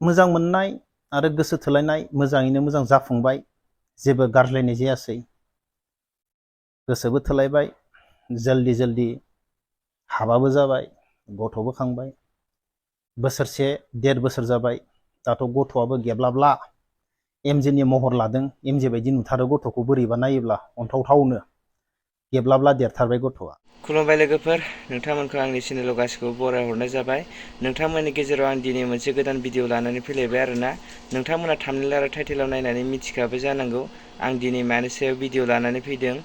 मोजां मोननाय आरो गोसो थोलायनाय मोजाङैनो मोजां जाफुंबाय, जेबो गारज्लायनाय जायासै, गोसोबो थोलायबाय, जल्दि जल्दि हाबाबो जाबाय, गथ'बो खांबाय, बोसोरसे 1.5 बोसोर जाबाय, दाथ' गथ'आबो गेब्लाब्ला एमजेनि महर लादों, एमजे बायदि नुथारो गथ'खौ बोरैबा नायोब्ला अनथावथावनो गेब्लाब्ला देरथारबाय गथ'आ। खुलुमबाय लोगोफोर, नोंथांमोनखौ आंनि चेनेलाव गासिखौबो बरायहरनाय जाबाय। नोंथांमोननि गेजेराव आं दिनै मोनसे गोदान भिडिअ लानानै फैलायबाय आरोना। नोंथांमोना थाम्बनेल आरो टाइटेलाव नायनानै मिथिखाबाय जानांगौ आं दिनै मानि सायाव भिडिअ लानानै फैदों।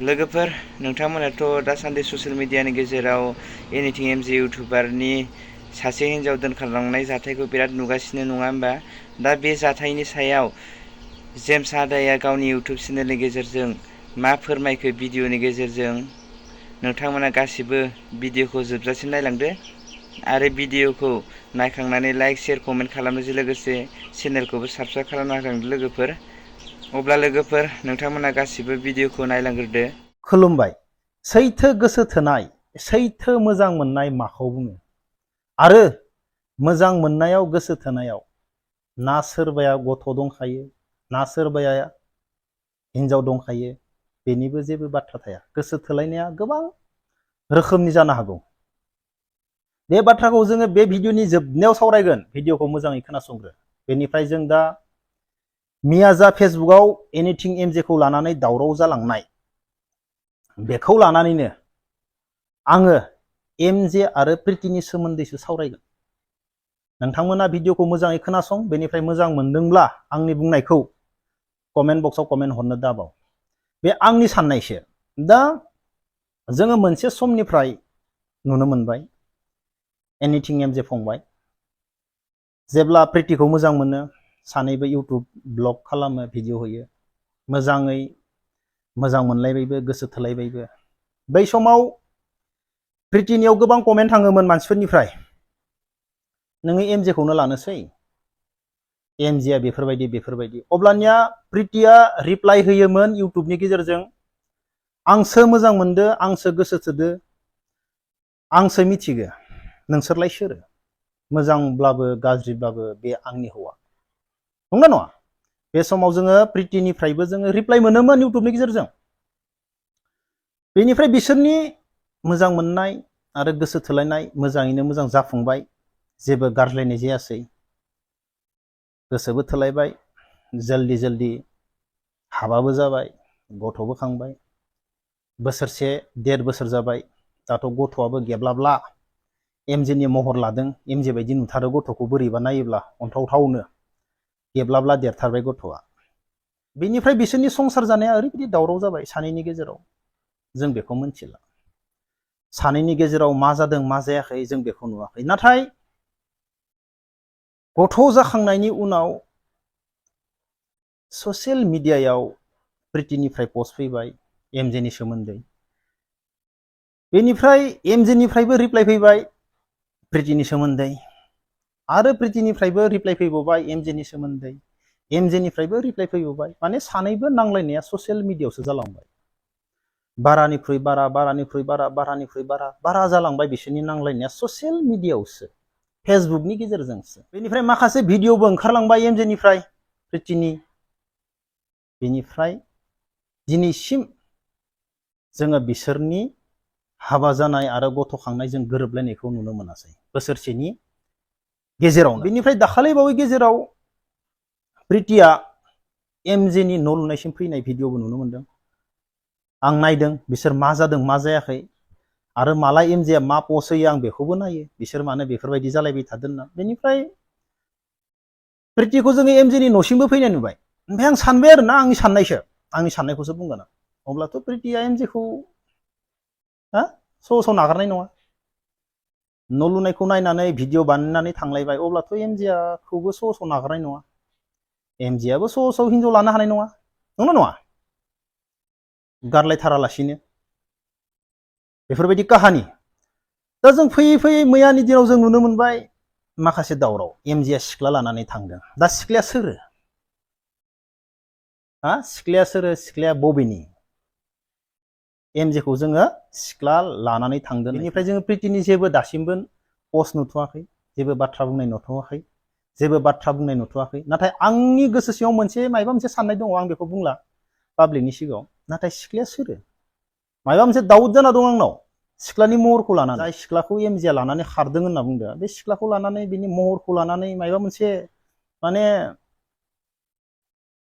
लोगोफोर, नोंथांमोनाथ' दासान्दि ससियेल मिडियानि गेजेराव एनिथिं एमजे इउटुबारनि सासे हिन्जाव दोनखारलांनाय जाथायखौ बिराद नुगासिनो नङा होमबा? दा बे जाथायनि सायाव जेम्स आदाया गावनि इउटुब चेनेलनि गेजेरजों मा फोरमायखो भिडिअनि गेजेरजों, नोंथांमोना गासिबो भिडिअखौ जोबजासिम नायलांदो आरो भिडिअखौ नायखांनानै लाइक शेयार कमेन्ट खालामनायजों लोगोसे चेनेलखौबो साबस्क्राइब खालामना होलांदो लोगोफोर। अब्ला लोगोफोर, नोंथांमोना गासिबो भिडिअखौ नायलांग्रोदो। खुलुमबाय। सैथो गोसो थोनाय, सैथो मोजां मोननाय माखौ बुङो? आरो मोजां मोननायाव गोसो थोनायाव ना सोरबाया गथ' दंखायो, ना सोरबाया हिन्जाव दंखायो, बेनिबो जेबो बाथ्रा थाया। गोसो थोलायनाया गोबां रोखोमनि जानो हागौ। बे बाथ्राखौ जोङो बे भिडिअनि जोबनायाव सावरायगोन। भिडिअखौ मोजाङै खोनासंग्रो। बेनिफ्राय जों दा मियाजा फेसबुकआव एनिथिं एमजेखौ लानानै दावराव जालांनाय, बेखौ लानानैनो आङो एमजे आरो प्रितिनि सोमोन्दैसो सावरायगोन। नोंथांमोना भिडिअखौ मोजाङै खोनासं, बेनिफ्राय मोजां मोनदोंब्ला आंनि बुंनायखौ कमेन्ट बक्सआव कमेन्ट हरनो दाबाव। बे आंनि साननायसो। दा जोङो मोनसे समनिफ्राय नुनो मोनबाय एनिथिं एमजे फंबाय जेब्ला प्रितिखौ मोजां मोनो, सानैबो इउटुब ब्लग खालामो, भिडिअ होयो, मोजाङै मोजां मोनलायबायबो, गोसो थोलायबायबो। बै समाव प्रितिनियाव गोबां कमेन्ट थाङोमोन मानसिफोरनिफ्राय, नोङो एमजेखौनो लानोसै, एमजेआ बेफोरबायदि बेफोरबायदि। अब्लानिया प्रितिया रिप्लाइ होयोमोन इउटुबनि गेजेरजों, आंसो मोजां मोनदो, आंसो गोसो थोदो, आंसो मिथिगो, नोंसोरलाय सोरो? मोजांब्लाबो गाज्रिब्लाबो बे आंनि हौवा। नंगौना नङा? बे समाव जोङो प्रितिनिफ्रायबो जोङो रिप्लाइ मोनोमोन इउटुबनि गेजेरजों। बेनिफ्राय बिसोरनि मोजां मोननाय आरो गोसो थोलायनाय मोजाङैनो मोजां जाफुंबाय, जेबो गारज्लायनाय जायासै, गोसोबो थोलायबाय, जल्दि जल्दि हाबाबो जाबाय, गथ'बो खांबाय, बोसोरसे 1.5 बोसोर जाबाय, दाथ' गथ'आबो गेब्लाब्ला एमजेनि महर लादों, एमजे बायदि नुथारो गथ'खौ बोरैबा नायोब्ला अनथावथावनो गेब्लाब्ला देरथारबाय गथ'आ। बेनिफ्राय बिसोरनि संसार जानाया ओरैबायदि दावराव जाबाय सानैनि गेजेराव, जों बेखौ मिथिला। सानैनि गेजेराव मा जादों मा जायाखै जों बेखौ नुवाखै। नाथाय गथ' जाखांनायनि उनाव ससियेल मिडियायाव प्रितिनिफ्राय पस्ट फैबाय एमजेनि सोमोन्दै, बेनिफ्राय एमजेनिफ्रायबो रिप्लाइ फैबाय प्रितिनि सोमोन्दै, आरो प्रितिनिफ्रायबो रिप्लाइ फैबावबाय एमजेनि सोमोन्दै, एमजेनिफ्रायबो रिप्लाइ फैबावबाय। माने सानैबो नांलायनाया ससियेल मिडियायावसो जालांबाय। बारानिख्रुइ बारा, बारानिख्रुइ बारा, बारानिख्रुइ बारा, बारा जालांबाय बिसोरनि नांलायनाया ससियेल मिडियायावसो, फेसबुकनि गेजेरजोंसो। बेनिफ्राय माखासे भिडिअबो ओंखारलांबाय एमजेनिफ्राय प्रितिनि। बेनिफ्राय दिनैसिम जोङो बिसोरनि हाबा जानाय आरो गथ' खांनाय जों गोरोबलायनायखौ नुनो मोनासै बोसोरसेनि गेजेरावनो। बेनिफ्राय दाखालिबावै गेजेराव प्रितिया एमजेनि न' लुनायसिम फैनाय भिडिअबो नुनो मोनदों। आं नायदों बिसोर मा जादों मा जायाखै, आरो माला एमजेआ मा पस्ट होयो आं बेखौबो नायो, बिसोर मानो बेफोरबायदि जालायबाय थादों होनना। बेनिफ्राय प्रितिखौ जोङो एमजेनि न'सिमबो फैनाय नुबाय। ओमफ्राय आं सानबाय आरोना, आंनि साननायसो, आंनि साननायखौसो बुंगोन आं। अब्लाथ' प्रितिया एमजेखौ सहसाव नागारनाय नङा। न' लुनायखौ नायनानै भिडिअ बानायनानै थांलायबाय, अब्लाथ' एमजेखौबो सहसाव नागारनाय नङा। एमजेआबो सहसाव हिनजाव लानो हानाय नङा, नंगौना नङा? गारलायथारालासिनो बेफोरबायदि काहानि। दा जों फैयै फैयै मैयानि दिनाव जों नुनो मोनबाय माखासे दावराव, एमजेआ सिख्ला लानानै थांदों। दा सिख्लाया सोरो? सिख्लाया सोरो? सिख्लाया बबेनि? एमजेखौ जोङो सिख्ला लानानै थांदों। बेनिफ्राय जोङो प्रितिनि जेबो दासिमबो पस्ट नुथ'वाखै, जेबो बाथ्रा बुंनाय नुथ'वाखै। जेबो बाथ्रा बुंनाय नुथ'वाखै। नाथाय आंनि गोसो सिङाव मायबा मोनसे साननाय दङ, आं बेखौ बुंला पाब्लिकनि सिगाङाव। नाथाय सिख्लाया सोरो? मायबा मोनसे दाउट जाना दं आंनाव सिख्लानि महरखौ लानानै। जाय सिख्लाखौ एमजिआ लानानै खारदों होनना बुंदों, बे सिख्लाखौ लानानै बिनि महरखौ लानानै मायबा मोनसे माने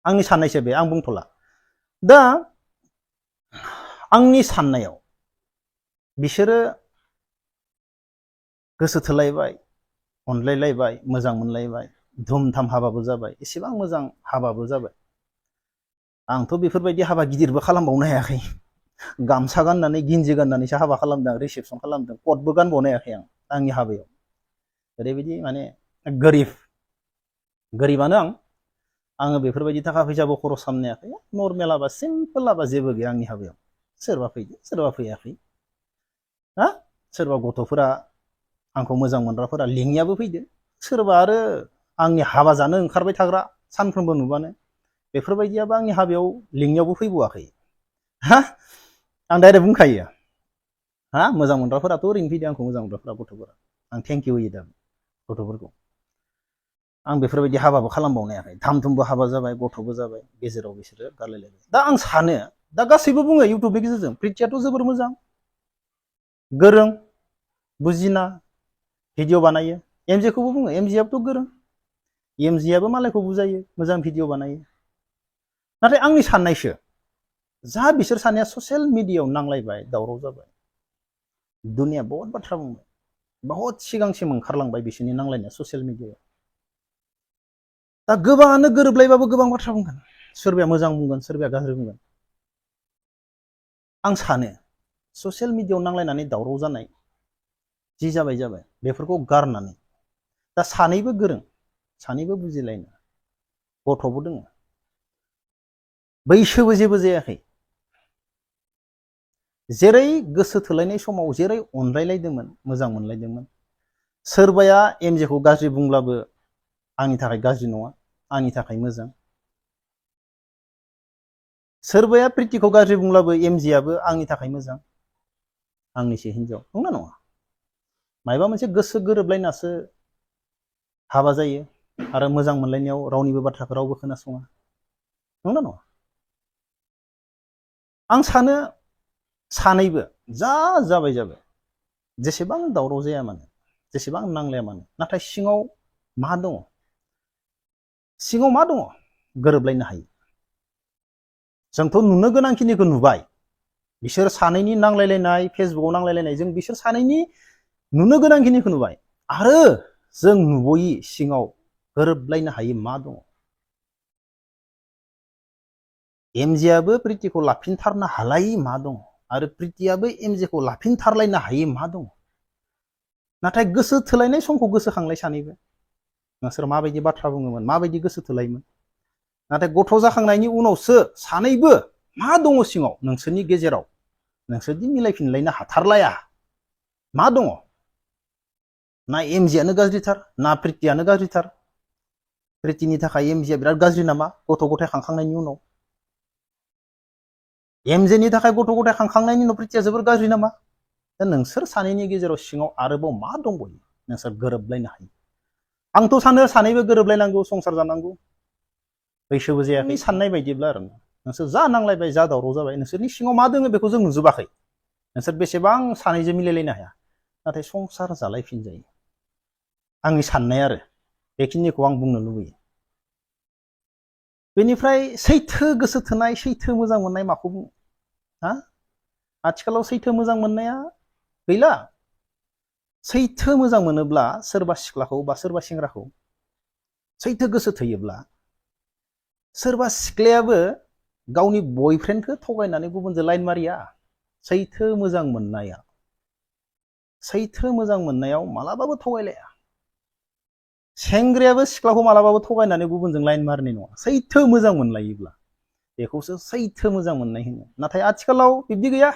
आंनि साननायसो बे, आं बुंथ'ला। दा आंनि साननायाव बिसोरो गोसो थोलायबाय, अनलायलायबाय, मोजां मोनलायबाय, धुमधाम हाबाबो जाबाय, एसेबां मोजां हाबाबो जाबाय। आंथ' बेफोरबायदि हाबा गिदिरबो खालामबावनो हायाखै। गामसा गाननानै गिन्जि गाननानैसो हाबा खालामदों, रिसेपसन खालामदों, कटबो गानबावनो हायाखै आंनि हाबायाव। ओरैबायदि माने गोरिबानो आङो बेफोरबायदि थाखा फैसाबो खरस खालामनो हायाखै। नर्मेल हाबा, सिम्पोल हाबा, जेबो गैया आंनि हाबायाव। सोरबा फैदो, सोरबा फैयाखै। हा सोरबा गथ'फोरा आंखौ मोजां मोनग्राफोरा लिङियाबो फैदो, सोरबा आरो आंनि हाबा जानो ओंखारबाय थाग्रा सानफ्रोमबो नुबानो बेफोरबायदियाबो आंनि हाबायाव लिङियावबो फैबावाखै। हा आं डाइरेक्ट बुंखायो, हा मोजां मोनग्राफोराथ' ओरैनो फैदो, आंखौ मोजां मोनग्राफोरा गथ'फोरा। आं थेंक इउ होयो दा गथ'फोरखौ। आं बेफोरबायदि हाबाबो खालामबावनो हायाखै। धाम-धुमबो हाबा जाबाय, गथ'बो जाबाय, गेजेराव बिसोरो गारलायलायबाय। दा आं सानो, दा गासैबो बुङो इउटुबनि गेजेरजों प्रिथियाथ' जोबोर मोजां, गोरों, बुजिना भिडिअ बानायो। एमजेखौबो बुङो, एमजेआबोथ' गोरों, एमजेआबो मालायखौ बुजायो, मोजां भिडिअ बानायो। नाथाय आंनि साननायसो, जा बिसोर सानैया ससियेल मिडियायाव नांलायबाय, दावराव जाबाय, दुनिया बहुत बाथ्रा बुंबाय, बहुत सिगांसिम ओंखारलांबाय बिसोरनि नांलायनाया ससियेल मिडियायाव। दा गोबाङानो गोरोबलायबाबो गोबां बाथ्रा बुंगोन, सोरबाया मोजां बुंगोन, सोरबाया गाज्रि बुंगोन। आं सानो ससियेल मिडियायाव नांलायनानै दावराव जानाय जि जाबाय, बेफोरखौ गारनानै दा सानैबो गोरों, सानैबो बुजिलायनो, गथ'बो दङ, बैसोबो जेबो जायाखै। जेरै गोसो थोलायनाय समाव जेरै अनलायलायदोंमोन, मोजां मोनलायदोंमोन, सोरबाया एमजेखौ गाज्रि बुंब्लाबो आंनि थाखाय गाज्रि नङा, आंनि थाखाय मोजां। सोरबाया प्रितिखौ गाज्रि बुंब्लाबो एमजेआबो आंनि थाखाय मोजां, आंनिसो हिनजाव, नंगौना नङा? मायबा मोनसे गोसो गोरोबलायनासो हाबा जायो, आरो मोजां मोनलायनायाव रावनिबो बाथ्राखौ रावबो खोनासङा, नंगौना नङा? आं सानो सानैबो जा जाबाय, जेसेबां दावराव जाया मानो, जेसेबां नांलाया मानो, नाथाय सिङाव मा दङ? सिङाव मा दङ? गोरोबलायनो हायो। जोंथ' नुनो गोनांखिनिखौ नुबाय, बिसोर सानैनि नांलायलायनाय, फेसबुकाव नांलायलायनाय, जों बिसोर सानैनि नुनो गोनांखिनिखौ नुबाय। आरो जों नुबोयि सिङाव गोरोबलायनो हायै मा दङ? एमजेआबो प्रितिखौ लाफिनथारनो हालायि मा दङ? आरो प्रितियाबो एमजेखौ लाफिनथारलायनो हायै मा दङ? नाथाय गोसो थोलायनाय समखौ गोसोखांलाय सानैबो, नोंसोर माबायदि बाथ्रा बुङोमोन, माबायदि गोसो थोलायोमोन। नाथाय गथ' जाखांनायनि उनावसो सानैबो मा दङ सिङाव नोंसोरनि गेजेराव, नोंसोरदि मिलायफिनलायनो हाथारलाया, मा दङ? ना एमजेआनो गाज्रिथार, ना प्रितियानो गाज्रिथार? प्रितिनि थाखाय एमजेआ बिराद गाज्रि नामा गथ' गथाय खांखांनायनि उनाव? एमजेनि थाखाय गथ' गथाय खांखांनायनि उनाव प्रितिया जोबोर गाज्रि नामा? दा नोंसोर सानैनि गेजेराव सिङाव आरोबाव मा दंबावो नोंसोर गोरोबलायनो हायो? आंथ' सानो सानैबो गोरोबलायनांगौ, संसार जानांगौ, बैसोबो जायाखै। साननाय बायदिब्ला आरो नोंसोर जा नांलायबाय, जा दावराव जाबाय, नोंसोरनि सिङाव मा दोङो बेखौ जों नुजोबाखै। नोंसोर बेसेबां सानैजों मिलायलायनो हाया, नाथाय संसार जालायफिनजायो। आंनि साननाय आरो बेखिनिखौ आं बुंनो लुबैयो। बेनिफ्राय सैथो गोसो थोनाय, सैथो मोजां मोननाय माखौ बुङो? हा आथिखालाव सैथो मोजां मोननाया गैला। सैथो मोजां मोनोब्ला सोरबा सिख्लाखौ बा सोरबा सेंग्राखौ सैथो गोसो थोयोब्ला, सोरबा सिख्लायाबो गावनि बयफ्रेन्डखौ थगायनानै गुबुनजों लाइन मारिया। सैथो मोजां मोननायाव मालाबाबो थगायलाया। सेंग्रायाबो सिख्लाखौ मालाबाबो थगायनानै गुबुनजों लाइन मारिनाय नङा, सैथो मोजां मोनलायोब्ला। बेखौसो सैथो मोजां मोननाय होनो। नाथाय आथिखालाव बिब्दि गैया,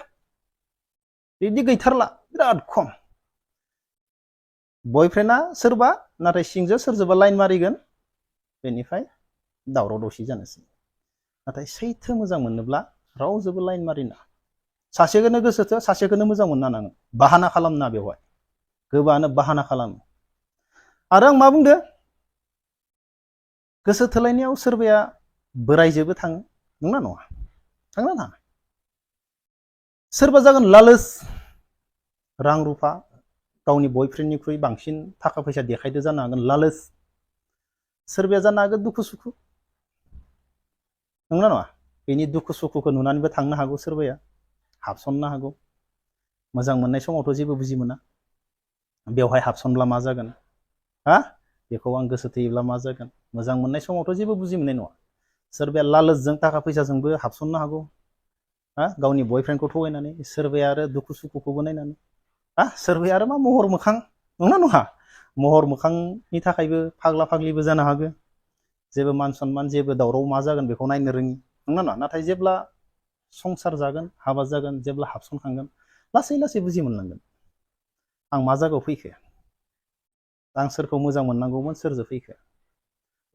बिब्दि गैथारला, बिराद खम। बयफ्रेन्डआ सोरबा, नाथाय सिंजों सोरजोंबा लाइन मारिगोन, बेनिफ्राय दावराव दावसि जानोसै। नाथाय सैथो मोजां मोनोब्ला रावजोंबो लाइन मारिना, सासेखौनो गोसोथो, सासेखौनो मोजां मोनना नाङो, बाहाना खालामना। बेवहाय गोबाङानो बाहाना खालामो। आरो आं मा बुंदों? गोसो थोलायनायाव सोरबाया बोरायजोबो थाङो, नंना नङा? थांना थाङा? सोरबा जागोन लालच, रां रुफा गावनि बयफ्रेन्डनिख्रुइ बांसिन थाखा फैसा देखायदो जानो हागोन लालच। सोरबाया जानो हागौ दुखु सुखु, नंना नङा? बेनि दुखु सुखुखौ नुनानैबो थांनो हागौ, सोरबाया हाबसननो हागौ। मोजां मोननाय समावथ' जेबो बुजि मोना, बेवहाय हाबसनब्ला मा जागोन, हा बेखौ आं गोसो थैयोब्ला मा जागोन। मोजां मोननाय समावथ' जेबो बुजि मोननाय नङा। सोरबाया लालचजों थाखा फैसाजोंबो हाबसननो हागौ, हा गावनि बयफ्रेन्डखौ थगायनानै। सोरबाया आरो दुखु सुखुखौबो नायनानै, हा सोरबाया आरो मा महर मोखां, नंना नङा? महर मोखांनि थाखायबो फाग्ला फाग्लिबो जानो हागौ। जेबो मान सनमान, जेबो दावराव मा जागोन बेखौ नायनो रोङि, नंना नङा? नाथाय जेब्ला संसार जागोन, हाबा जागोन, जेब्ला हाबसनखांगोन, लासै लासै बुजि मोनलांगोन आं मा जायगायाव फैखो, आं सोरखौ मोजां मोननांगौमोन, सोरजों फैखो।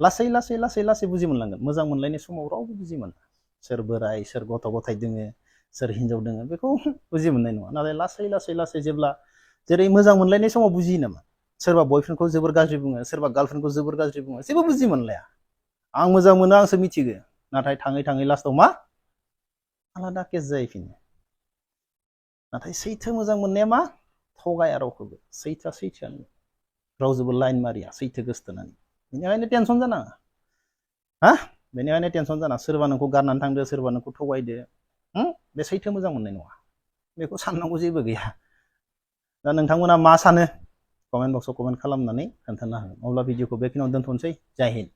लासै लासै लासै लासै बुजि मोनलांगोन। मोजां मोनलायनाय समाव रावबो बुजि मोना, सोर बोराय, सोर गथ' गथाय दोङो, सोर हिनजाव दोङो, बेखौ बुजि मोननाय नङा। नाथाय लासै लासै लासै जेब्ला, जेरै मोजां मोनलायनाय समाव बुजियो नामा? सोरबा बयफ्रेन्डखौ जोबोर गाज्रि बुङो, सोरबा गार्लफ्रेन्डखौ जोबोर गाज्रि बुङो, जेबो बुजि मोनलाया। आं मोजां मोनो, आंसो मिथिगो। नाथाय थाङै थाङै लास्टआव मा आलादा केस जाहैफिनो। नाथाय सैथो मोजां मोननाया मा? थगाया रावखौबो। सैथोआ सैथोआनो, रावजोंबो लाइन मारिया, सैथो गोसथोनानै। बेनिखायनो टेनसन जानाङा, हा बेनिखायनो टेनसन जानाङा। सोरबा नोंखौ गारनानै थांदो, सोरबा नोंखौ थगायदो, बे सैथो मोजां मोननाय नङा। बेखौ साननांगौ जेबो गैया। दा नोंथांमोना मा सानो? कमेन्ट बक्सआव कमेन्ट खालामनानै खोन्थानो हागोन। अब्ला भिडिअखौ बेखिनियावनो दोनथ'नोसै। जय हिन्द।